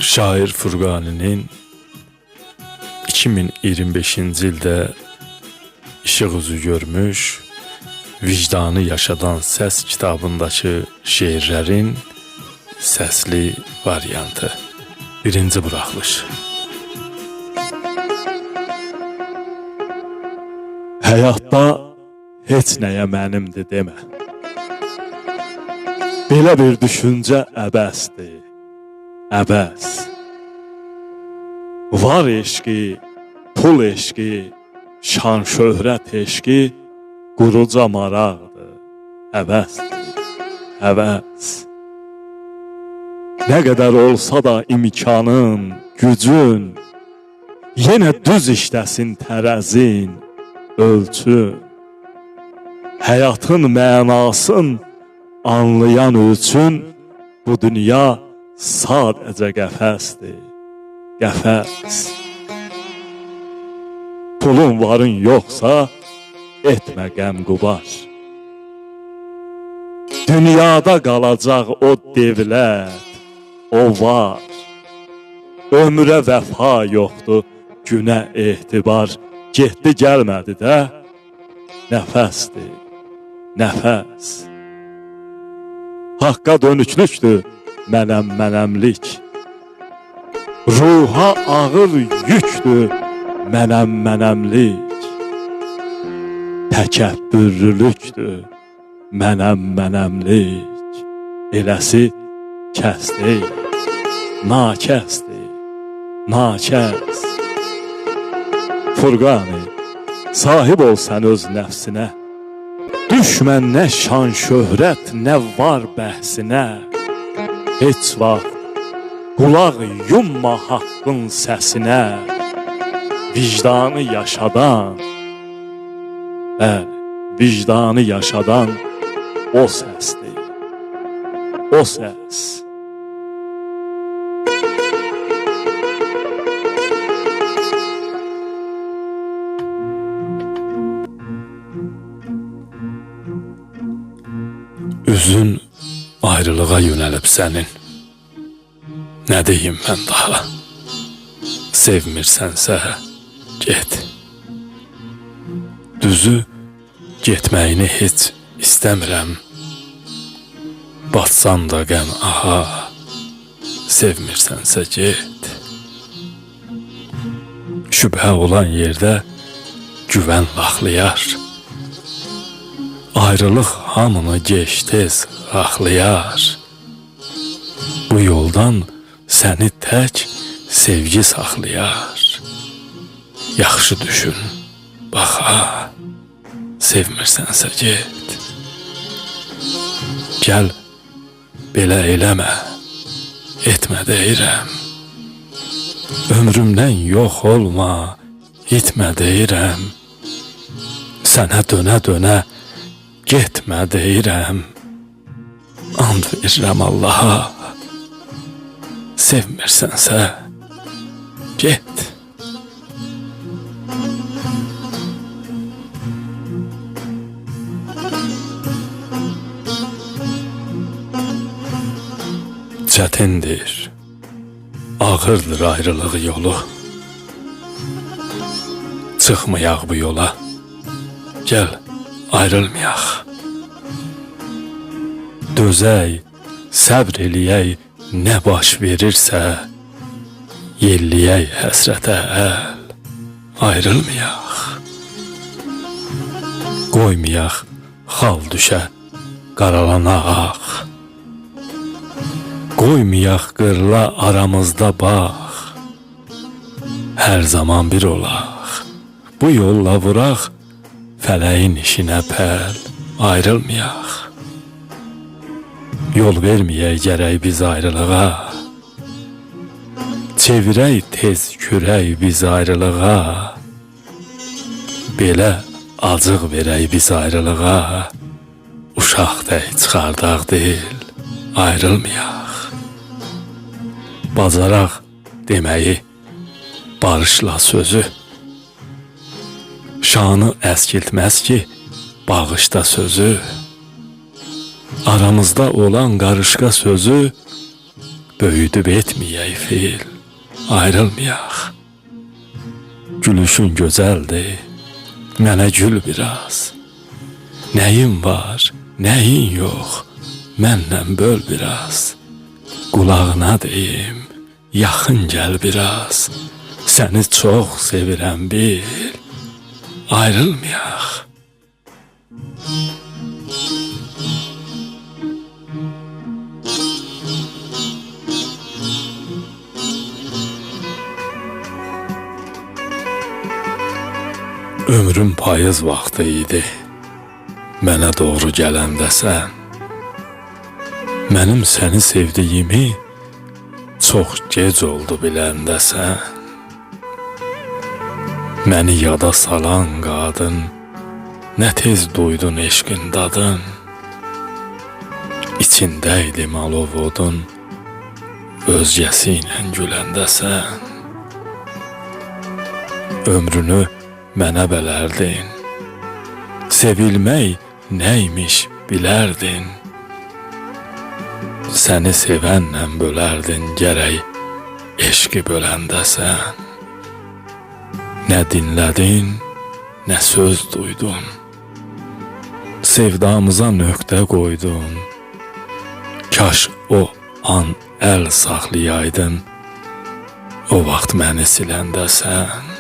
Şair Furqaninin 2025-ci ildə işıq üzü görmüş Vicdanı Yaşadan Səs kitabındakı şeirlərin səsli variantı. Birinci buraxılış. Həyatda heç nəyə mənimdir demə. Belə bir düşüncə əbəsdir, əbəs. Var eşqi, pul eşqi, şan şöhrət eşqi quruca maraqdır, həvəsdir, həvəs. Nə qədər olsa da imkanın, gücün, yenə düz işləsin tərəzin, ölçün. Həyatın mənasın anlayan üçün bu dünya sadəcə qəfəsdir, qəfəs. Pulun varın yoxsa etmə qəm qubar. Dünyada qalacaq o devlət, o var. Ömrə vəfa yoxdur, günə etibar. Getdi gəlmədi də, nəfəsdir, nəfəs. Haqqa dönüklükdür mənəm mənəmlik. Ruha ağır yükdür mənəm mənəmlik. Təkəbbürlülükdür mənəm mənəmlik. Eləsi kəs deyil, nakəsdir, nakəs. Furqani, sahib ol sən öz nəfsinə. Düşmə nə şan şöhrət, nə var bəhsinə. Heç vaxt qulaq yumma haqqın səsinə. Vicdanı yaşadan, bəli, vicdanı yaşadan o səsdir, o səs. Üzün ayrılığa yönəlib sənin. Nə deyim mən daha? Sevmirsənsə get. Düzü getməyini heç istəmirəm. Batsan da qəm aha. Sevmirsənsə get. Şübhə olan yerdə güvən laxlayar. Ayrılıq hamını gec tez axlayar. Bu yoldan səni tək sevgi saxlayar. Yaxşı düşün, bax ha, sevmirsənsə get. Gəl, belə eləmə, etmə deyirəm. Ömrümdən yox olma, itmə deyirəm. Sənə dönə-dönə getmə deyirəm. And verirəm Allaha. Sevmirsənsə get. Çətindir, ağırdır ayrılıq yolu. Çıxmayaq bu yola. Gəl, ayrılmayaq. Dözək, səbr eləyək, nə baş verirsə, yelləyək həsrətə əl, ayrılmayaq. Qoymayaq xal düşə, qaralana ağ. Qoymayaq qırla aramızda bax. Hər zaman bir olaq. Bu yolla vuraq fələyin işinə pəl, ayrılmayaq. Yol verməyək gərək biz ayrılığa. Çevirək tez kürək biz ayrılığa. Belə acıq verək biz ayrılığa. Uşaq tək çıxardaq dil, ayrılmayaq. Bacaraq deməyi, barışla sözü. Şanı əskiltməz ki, bağışda sözü. Aramızda olan qarışqa sözü Böyüdüb etməyək feil, ayrılmayaq. Gülüşün gözəldir, mənə gül biraz. Nəyin var, nəyin yox, mənlə böl biraz. Qulağına deyim, yaxın gəl biraz. Səni çox sevirəm bil, ayrılmayaq. Ömrüm payız vaxtı idi. Mənə doğru gələndə sən, mənim səni sevdiyimi çox gec oldu biləndə sən. Məni yada salan qadın, nə tez duydun eşqin dadın. İçində idim alov odun, özgəsi ilə güləndə sən. Ömrünü mənə bələrdin, sevilmək nəymiş bilərdin. Səni sevənlə bölərdin gərək eşqi böləndə sən. Nə dinlədin, nə söz duydun. Sevdamıza nöqtə qoydun. Kaş o an əl saxlayaydın, o vaxt məni siləndə sən.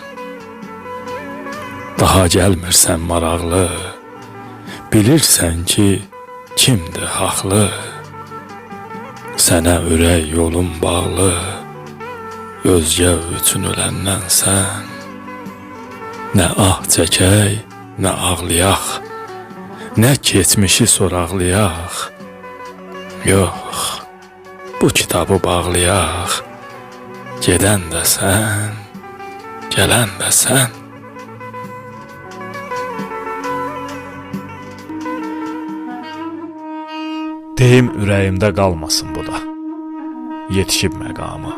Daha gəlmirsən maraqlı, bilirsən ki, kimdir haqlı. Sənə ürək yolum bağlı, özgə üçün öləndən sən. Nə ah çəkək, nə ağlayaq, nə keçmişi soraqlayaq. Yox, bu kitabı bağlayaq. Gedən də sən, gələn də sən. Deyim ürəyimdə qalmasın bu da. Yetişib məqama,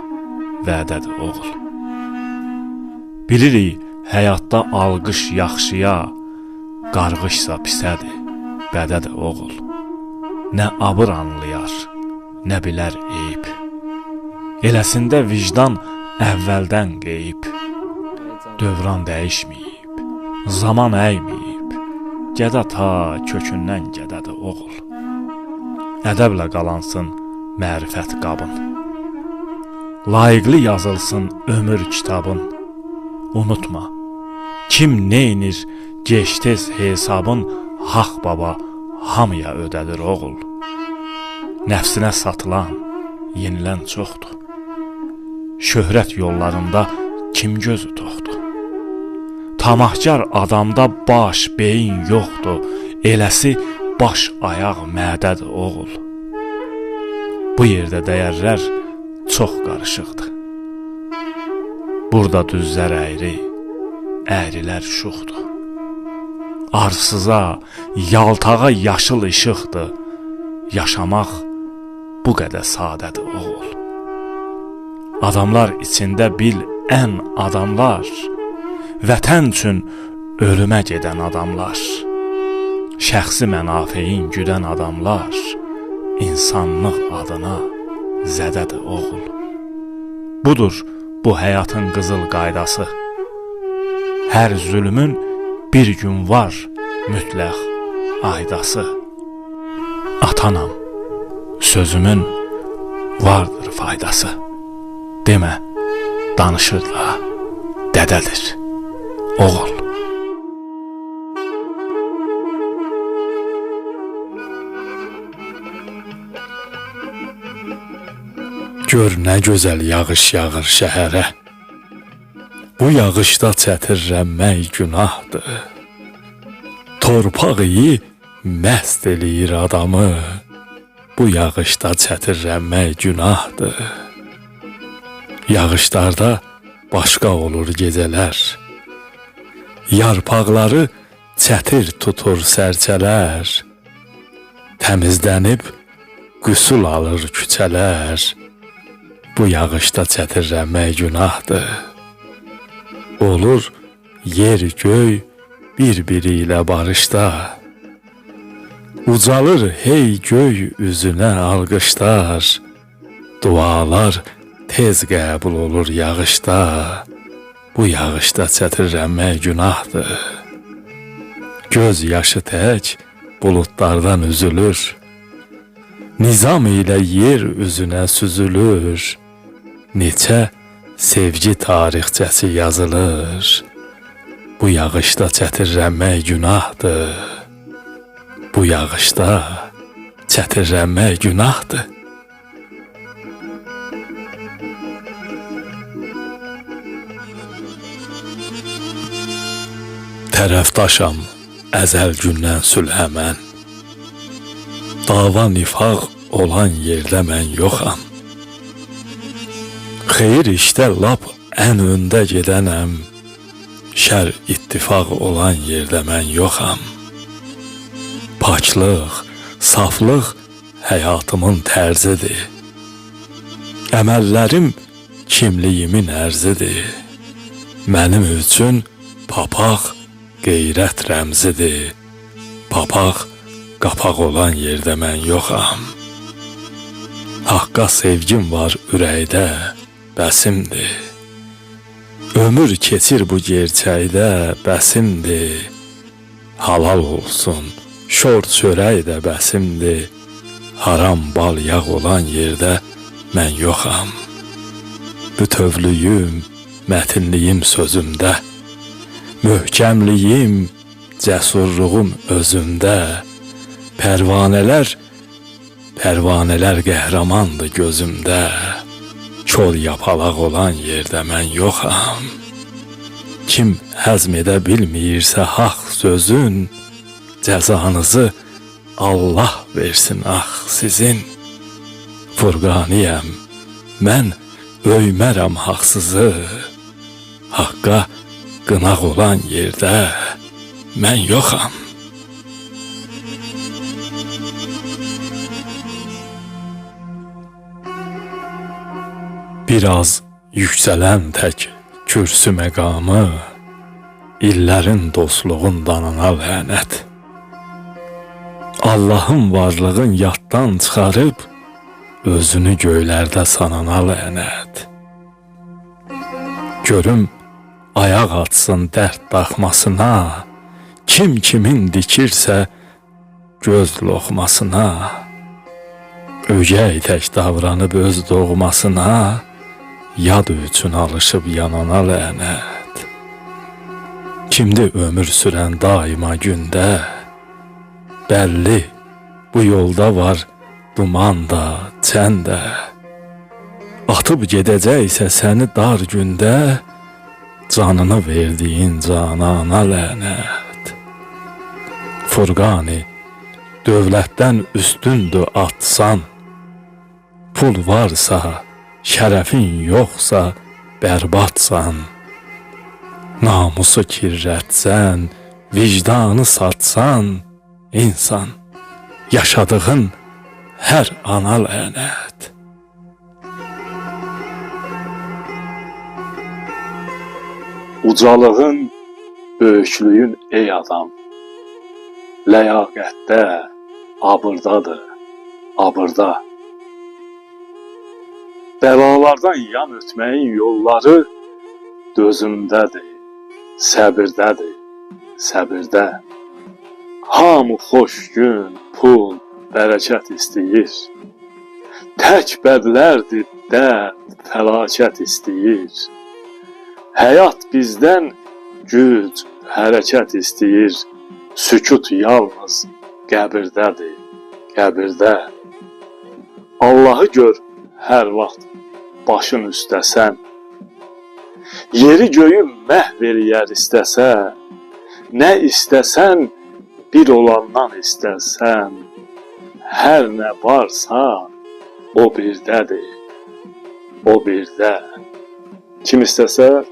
vədədir oğul. Bilirik həyatda alqış yaxşıya, qarğışsa pisədir, bədədir oğul. Nə abır anlayar, nə bilər eyib. Eləsində vicdan əvvəldən qeyib. Dövran dəyişməyib, zaman əyməyib. Gədə ta kökündən gədədir oğul. Ədəblə qalansın mərifət qabın. Layiqli yazılsın ömür kitabın. Unutma, kim neynir gec-tez hesabın Haq baba hamıya ödədir oğul. Nəfsinə satılan, yenilən çoxdur. Şöhrət yollarında kim gözü toxdur? Tamahkar adamda baş, beyin yoxdur. Eləsi baş, ayaq, mədədir oğul. Bu yerdə dəyərlər çox qarışıqdır. Burada düzlər əyri, əyrilər şuxdur. Arsıza, yaltağa yaşıl işıqdır. Yaşamaq bu qədər sadədir oğul. Adamlar içində bil ən adamlar, vətən üçün ölümə gedən adamlar, şəxsi mənafeyin güdən adamlar, insanlıq adına zədədir oğul. Budur bu həyatın qızıl qaydası. Hər zülmün bir gün var mütləq aydası. Atanam, sözümün vardır faydası. Demə, danışır da, dədədir, oğul. Gör nə gözəl yağış yağır şəhərə. Bu yağışda çətirlənmək günahdır. Torpaq iyi məst eləyir adamı. Bu yağışda çətirlənmək günahdır. Yağışlarda başqa olur gecələr. Yarpaqları çətir tutur sərçələr. Təmizlənib qüsul alır küçələr. Bu yağışda çətirlənmək günahdır. Olur yer göy bir-biri ilə barışda. Ucalır hey göy üzünə alqışlar. Dualar tez qəbul olur yağışda. Bu yağışda çətirlənmək günahdır. Göz yaşı tək buludlardan üzülür. Nizam ilə yer üzünə süzülür. Neçə sevgi tarixçəsi yazılır. Bu yağışda çətirlənmək günahdır. Bu yağışda çətirlənmək günahdır. Tərəfdaşam əzəl gündən sülhə mən. Dava nifaq olan yerdə mən yoxam. Xeyir işdə lap ən öndə gedənəm. Şər ittifaq olan yerdə mən yoxam. Paklıq, saflıq həyatımın tərzidir. Əməllərim kimliyimin ərzidir. Mənim üçün papaq qeyrət rəmzidir. Papaq qapaq olan yerdə mən yoxam. Haqqa sevgim var ürəkdə, bəsimdir. Ömür keçir bu gerçəkdə, bəsimdir. Halal olsun, şor çörək də bəsimdir. Haram bal yağ olan yerdə mən yoxam. Bütövlüyüm, mətinliyim sözümdə. Möhkəmliyim, cəsurluğum özümdə. Pərvanələr, pərvanələr qəhrəmandır gözümdə. Kol yapalaq olan yerdə mən yoxam. Kim həzm edə bilməyirsə haqq sözün, cəzanızı Allah versin ax sizin. Furqaniyəm, mən öymərəm haqsızı. Haqqa qınaq olan yerdə mən yoxam. Biraz yüksələn tək kürsü məqamı, illərin dostluğun danana lənət. Allahın varlığın yaddan çıxarıb, özünü göylərdə sanana lənət. Görüm ayaq atsın dərd daxmasına, kim kimin dikirsə göz loxmasına, ögey tək davranıb öz doğmasına, yad üçün alışıb yanana lənət. Kimdi ömür sürən daima gündə? Bəlli, bu yolda var duman da, çən də. Atıb gedəcəksə səni dar gündə, canını verdiyin canana lənət. Furqani, dövlətdən üstündür atsan, pul varsa, şərəfin yoxsa bərbadsan. Namusu kirlətsən, vicdanı satsan, insan, yaşadığın hər ana lənət. Ucalığın, böyüklüyün ey adam, ləyaqətdə, abırdadır, abırda. Bəlalardan yan ötməyin yolları dözümdədir, səbirdədir, səbirdə. Hamı xoş gün, pul, bərəkət istəyir. Tək bədlərdir dərd, fəlakət istəyir. Həyat bizdən güc, hərəkət istəyir. Sükut yalnız qəbirdədir, qəbirdə. Allahı gör hər vaxt başın üstəsən. Yeri göyü məhv eləyər istəsə, nə istəsən bir olandan istəsən. Hər nə varsa o birdədir, o birdə. Kim istəsə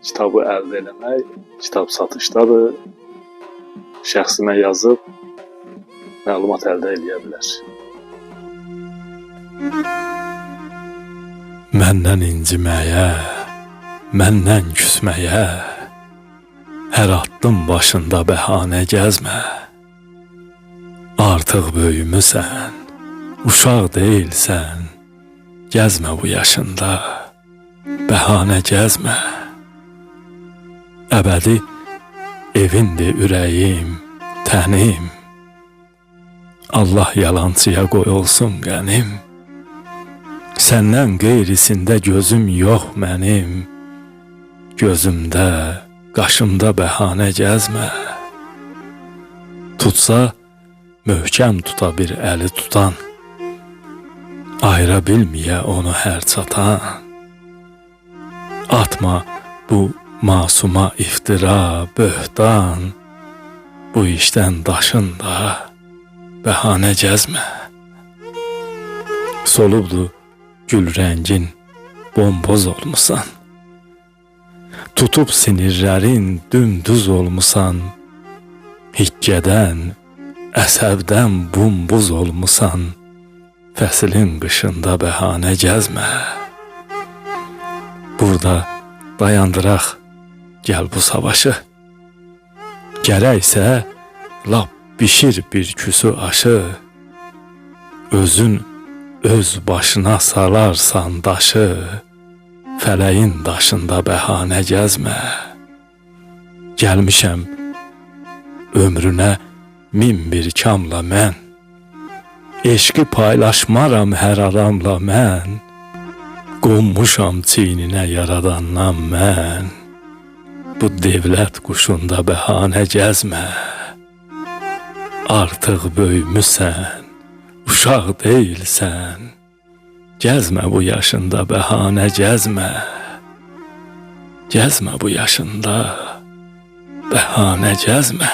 kitabı əldə eləmək, kitab satışdadır. Şəxsimə yazıb məlumat əldə eləyə bilər. Məndən inciməyə, məndən küsməyə, hər addım başında bəhanə gəzmə. Artıq böyümüsən, uşaq deyilsən, Gəzmə bu yaşında, bəhanə gəzmə. Əbədi evindir ürəyim, tənim. Allah yalançıya qoyulsun qənim. Səndən qeyrisində gözüm yox mənim. Gözümdə, qaşımda bəhanə gəzmə. Tutsa, möhkəm tuta bir əli tutan. Ayıra bilməyə onu hər çatan. Atma bu masuma iftira, böhtan. Bu işdən daşın da bəhanə gəzmə. Solubdu gül rəngin, bomboz olmusan. Tutub sinirlərin dümdüz olmusan. Hikkədən, əsəbdən bumbuz olmusan. Fəslin qışında bəhanə gəzmə. Burada dayandıraq gəl bu savaşı. Gərəksə lap bişir bir küsü aşı. Özün öz başına salarsan daşı. Fələyin daşında bəhanə gəzmə. Gəlmişəm ömrünə min bir kamla mən. Eşqi paylaşmaram hər adamla mən. Qonmuşam çiyninə yaradandan mən. Bu devlət quşunda bəhanə gəzmə. Artıq böyümüsən, uşaq deyilsən. Gəzmə bu yaşında bəhanə gəzmə. Gəzmə bu yaşında bəhanə gəzmə.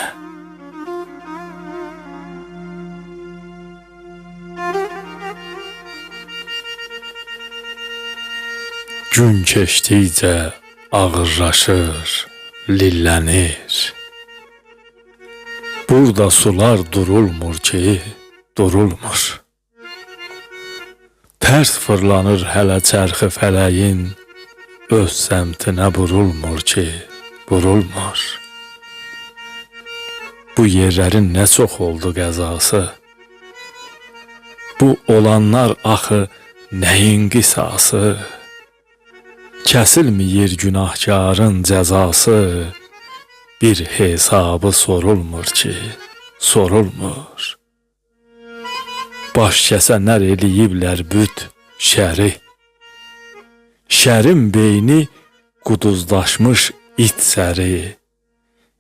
Gün keçdikcə ağırlaşır, lillənir. Burada sular durulmur ki, durulmur. Tərs fırlanır hələ çərxi fələyin, öz səmtinə burulmur ki, burulmur. Bu yerlərin nə çox oldu qəzası. Bu olanlar axı nəyin qisası? Kəsilməyir günahkarın cəzası. Bir hesabı sorulmur ki, sorulmur. Baş kəsənlər eləyiblər büt şəri. Şərin beyni quduzlaşmış it səri.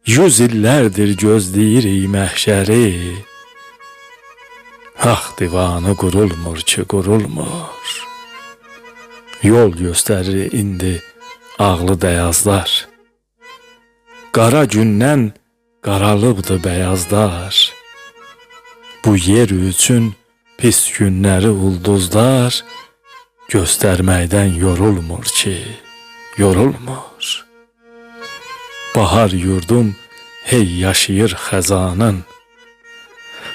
100 illərdir gözləyirik məhşəri. Haq divanı qurulmur ki, qurulmur. Yol göstərir indi ağlı bəyazlar. Qara gündən qaralıbdı bəyazlar. Bu yer üçün pis günləri ulduzlar göstərməkdən yorulmur ki, yorulmur. Bahar yurdum hey yaşayır xəzanın.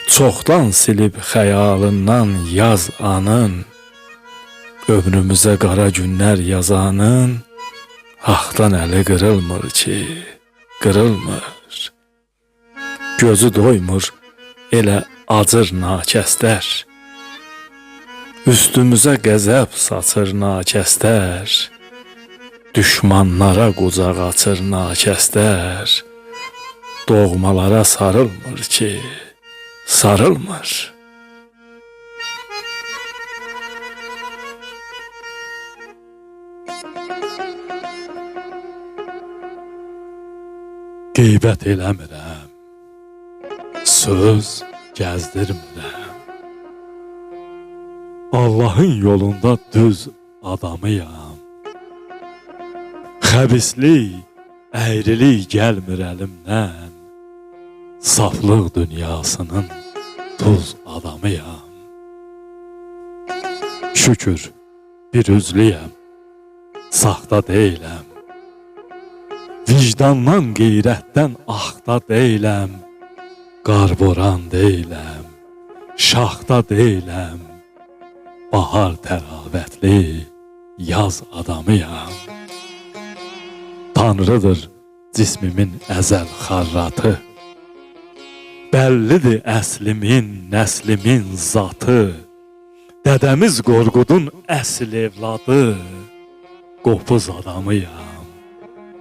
Çoxdan silib xəyalından yaz anın. Ömrümüzə qara günlər yazanın haqdan əli qırılmır ki, qırılmır. Gözü doymur elə acır nakəslər. Üstümüzə qəzəb saçır nakəslər. Düşmanlara qucaq açır nakəslər. Doğmalara sarılmır ki, sarılmır. Qeybət eləmirəm, söz gəzdirmirəm. Allahın yolunda düz adamıyam. Xəbislik, əyrilik gəlmir əlimdən. Saflıq dünyasının tuz adamıyam. Şükür, bir üzlüyəm, saxta deyiləm. Vicdandan, qeyrətdən axda deyiləm. Qarboran deyiləm, şaxta deyiləm. Bahar təravətli, yaz adamıyam. Tanrıdır cismimin əzəl xarratı. Bəllidir əslimin, nəslimin zatı. Dədəmiz Qorqudun əsl evladı, qopuz adamıyam,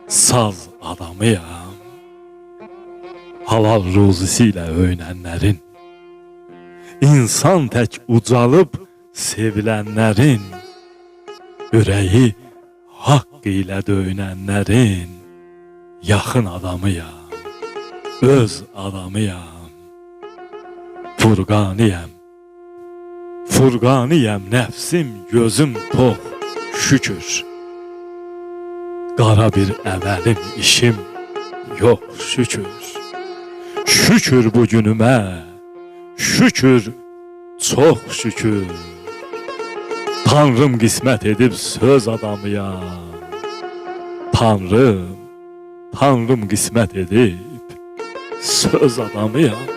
saz adamıyam. Halal ruzisi ilə öyünənlərin, insan tək ucalıb sevilənlərin, ürəyi haqq ilə döyünənlərin yaxın adamıyam, öz adamıyam. Furqaniyəm, Furqaniyəm, nəfsim, gözüm tox, şükür. Qara bir əməlim, işim yox, şükür. Şükür bu günümə, şükür, çox şükür. Tanrım qismət edib söz adamıyam. Tanrım, Tanrım qismət edib söz adamıyam.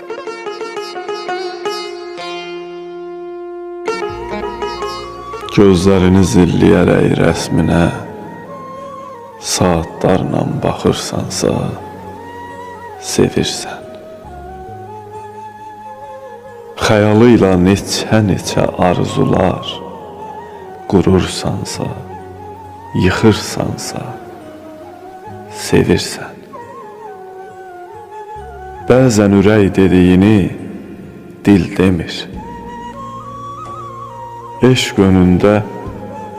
Gözlərini zilləyərək rəsminə saatlarla baxırsansa, sevirsən. Xəyalı ilə neçə-neçə arzular qurursansa, yıxırsansa, sevirsən. Bəzən ürək dediyini dil demir. Eşq önündə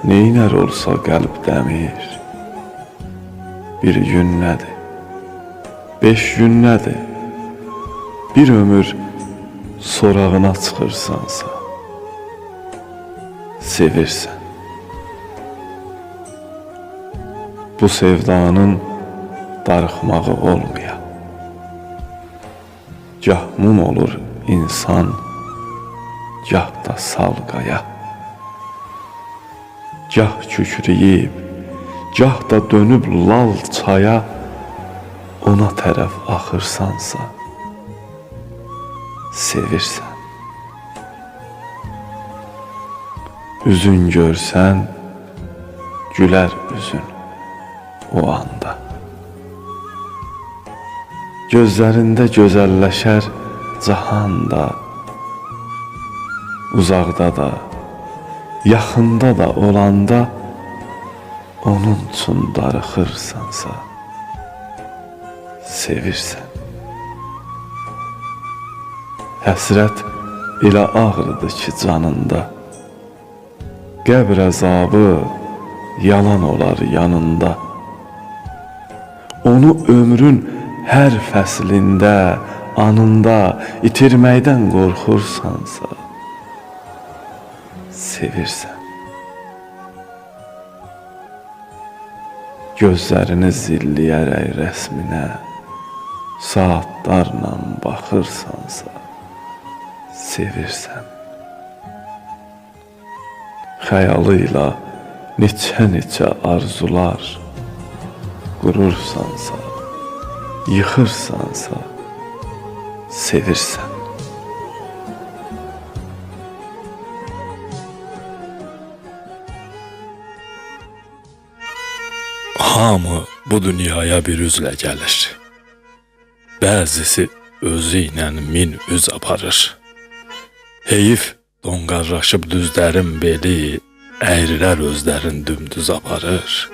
neynər olsa qəlb dəmir. Bir gün nədir? 5 gün nədir? Bir ömür sorağına çıxırsansa, sevirsən. Bu sevdanın darıxmağı olmaya. Gah mum olur insan, gah da sal qaya. Gah kükrəyib, gah da dönüb lal çaya, ona tərəf axırsansa, sevirsən. Üzün görsən, gülər üzün o anda. Gözlərində gözəlləşər cahan da, uzaqda da, yaxında da olanda onun üçün darıxırsansa, sevirsən. Həsrət elə ağrıdır ki canında, qəbr əzabı yalan olar yanında. Onu ömrün hər fəslində, anında itirməkdən qorxursansa, sevirsən. Gözlərini zilləyərək rəsminə saatlarla baxırsansa, sevirsən. Xəyalı ilə neçə-neçə arzular qurursansa, yıxırsansa, sevirsən. Hamı bu dünyaya bir üzlə gəlir. Bəzisi özü ilə 1000 üz aparır. Heyif donqarlaşıb düzlərin beli, əyrilər özlərin dümdüz aparır.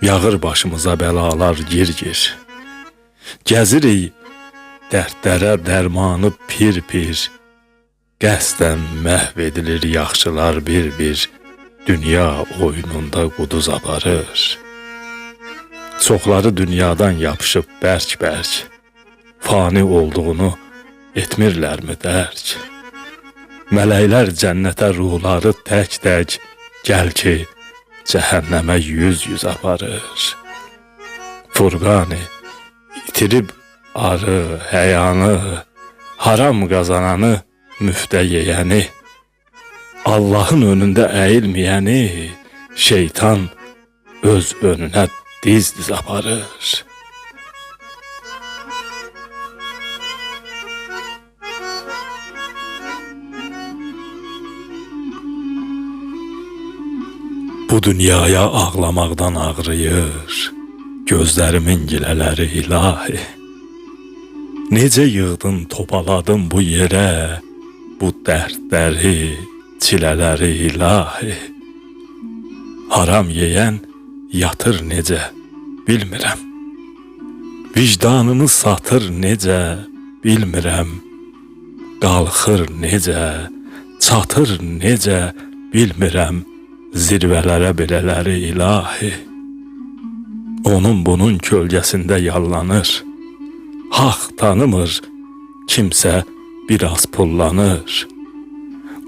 Yağır başımıza bəlalar gir-gir. Gəzirik dərdlərə dərmanı pir-pir. Qəsdən məhv edilir yaxşılar bir-bir. Dünya oyununda quduz aparır. Çoxları dünyadan yapışıb bərk-bərk. Fani olduğunu etmirlərmi dərk? Mələklər cənnətə ruhları tək-tək, gəl ki, cəhənnəmə yüz-yüz aparır. Furqani itirib arı, həyanı, haram qazananı, müftə yeyəni, Allahın önündə əyilməyəni şeytan öz önünə diz-diz aparır. Bu dünyaya ağlamaqdan ağrıyır gözlərimin gilələri ilahi. Necə yığdın, topaladın bu yerə, bu dərdləri, çilələri ilahi. Haram yeyən yatır necə, bilmirəm. Vicdanını satır necə, bilmirəm. Qalxır necə, çatır necə, bilmirəm. Zirvələrə belələri ilahi. Onun bunun kölgəsində yallanır. Haq tanımır, kimsə biraz pullanır.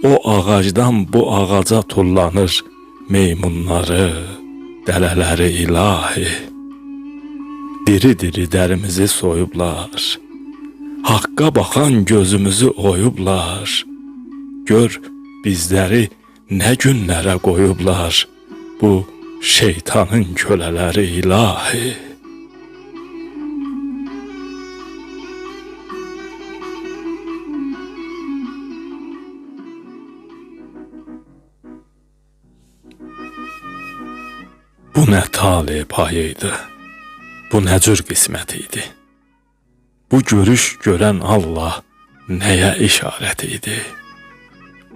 O ağacdan bu ağaca tullanır meymunları, dələləri ilahi. Diri-diri dərimizi soyublar. Haqqa baxan gözümüzü oyublar. Gör bizləri nə günlərə qoyublar bu şeytanın kölələri ilahi. Bu nə tale payı idi, bu nə cür qismət idi. Bu görüş görən Allah nəyə işarət idi?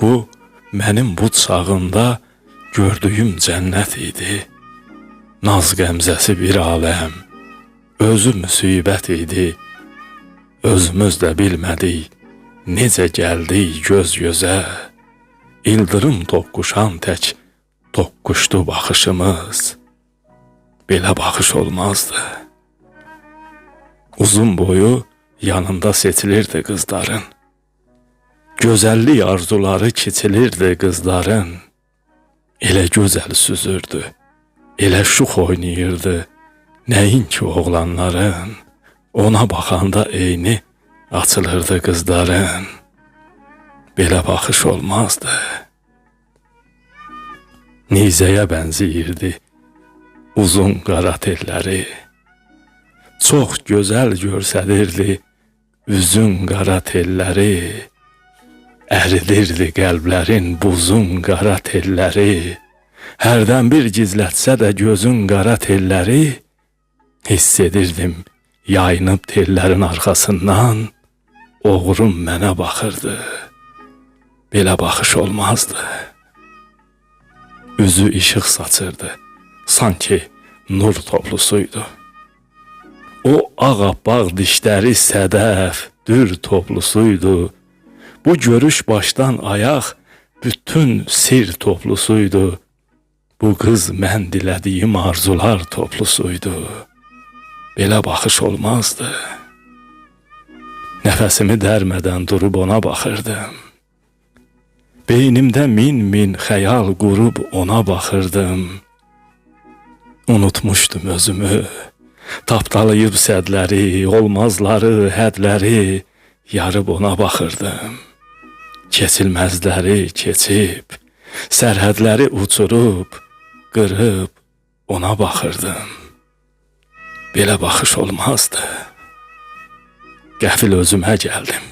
Bu mənim bu çağımda gördüyüm cənnət idi. Naz qəmzəsi bir aləm, özü müsibət idi. Özümüz də bilmədik, necə gəldik göz gözə. İldırım toqquşan tək toqquşdu baxışımız. Belə baxış olmazdı. Uzun boyu yanında seçilirdi qızların. Gözəllik arzuları kiçilirdi qızların. Elə gözəl süzürdü, elə şux oynayırdı. Nəinki oğlanların, ona baxanda eyni açılırdı qızların. Belə baxış olmazdı. Nizəyə bənziyirdi uzun qara telləri. Çox gözəl görsənirdi üzün qara telləri. Əridirdi qəlblərin buzun qara telləri. Hərdən bir gizlətsə də gözün qara telləri, hiss edirdim yayınıb tellərin arxasından oğrum mənə baxırdı. Belə baxış olmazdı. Üzü işıq saçırdı, sanki nur toplusuydu. O ağappaq dişləri sədəf, dür toplusuydu. Bu görüş başdan ayaq bütün sir toplusuydu. Bu qız mən dilədiyim arzular toplusuydu. Belə baxış olmazdı. Nəfəsimi dərmədən durub ona baxırdım. Beynimdə min-min xəyal qurub ona baxırdım. Unutmuşdum özümü. Tapdalayıb sədləri, olmazları, hədləri yarıb ona baxırdım. Keçilməzləri keçib, sərhədləri uçurub, qırıb ona baxırdım. Belə baxış olmazdı. Qəfil özümə gəldim.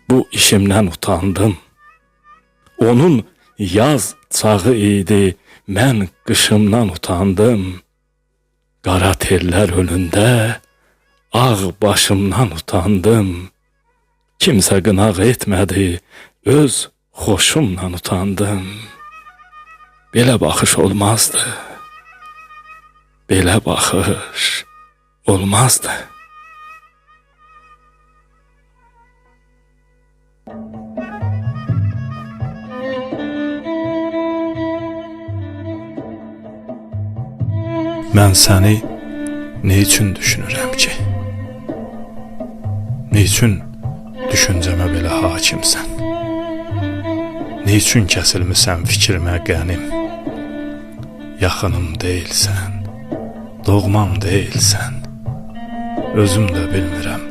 Bu işimdən utandım. Onun yaz çağı idi, mən qışımdan utandım. Qara tellər önündə ağ başımdan utandım. Kimsə qınaq etmədi, öz xoşumla utandım. Belə baxış olmazdı. Belə baxış olmazdı. Mən səni nə üçün düşünürəm ki? Nə üçün düşüncəmə belə hakimsən? Nə üçün kəsilmisən fikrimə qənim? Yaxınım deyilsən, doğmam deyilsən. Özüm də bilmirəm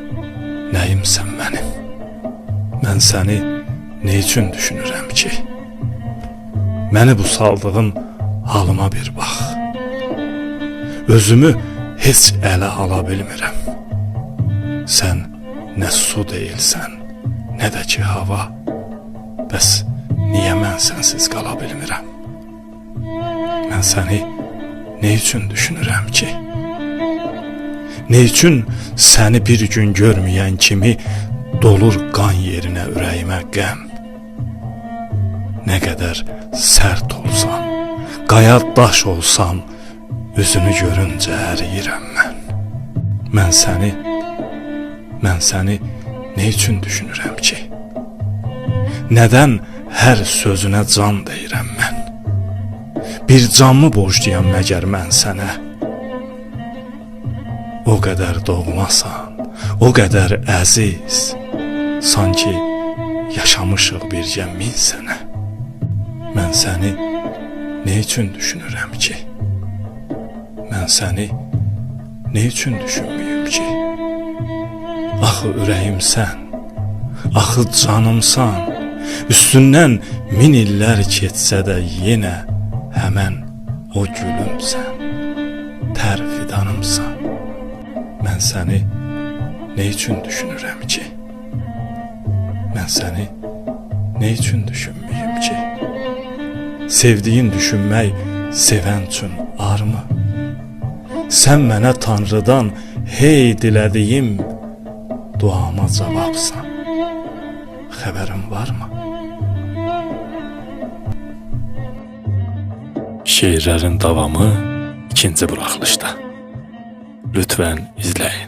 nəyimsən mənim. Mən səni nə üçün düşünürəm ki? Məni bu saldığın halıma bir bax. Özümü heç ələ ala bilmirəm. Sən nə su deyilsən, nə də ki hava. Bəs niyə mən sənsiz qala bilmirəm? Mən səni nə üçün düşünürəm ki? Nə üçün səni bir gün görməyən kimi Dolur qan yerinə ürəyimə qəm. Nə qədər sərt olsam, qaya daş olsam, üzünü görüncə əriyirəm mən. Mən səni nə üçün düşünürəm ki? Nədən hər sözünə can deyirəm mən? Bir canımı borcluyam məgər mən sənə? O qədər doğmasan, o qədər əziz, sanki yaşamışıq birgə 1000 sənə. Mən səni nə üçün düşünürəm ki? Mən səni nə üçün düşünmüyüm ki? Axı ürəyimsən, axı canımsan, üstündən 1000 illər keçsə də yenə həmən o gülümsən, tər fidanımsan. Mən səni nə üçün düşünürəm ki? Mən səni nə üçün düşünmüyüm ki? Sevdiyin düşünmək sevən üçün armı? Sən mənə Tanrıdan hey dilədiyim duama cavabsan. Xəbərin varmı? Şeirlərin davamı ikinci buraxılışda. Lütfən izləyin.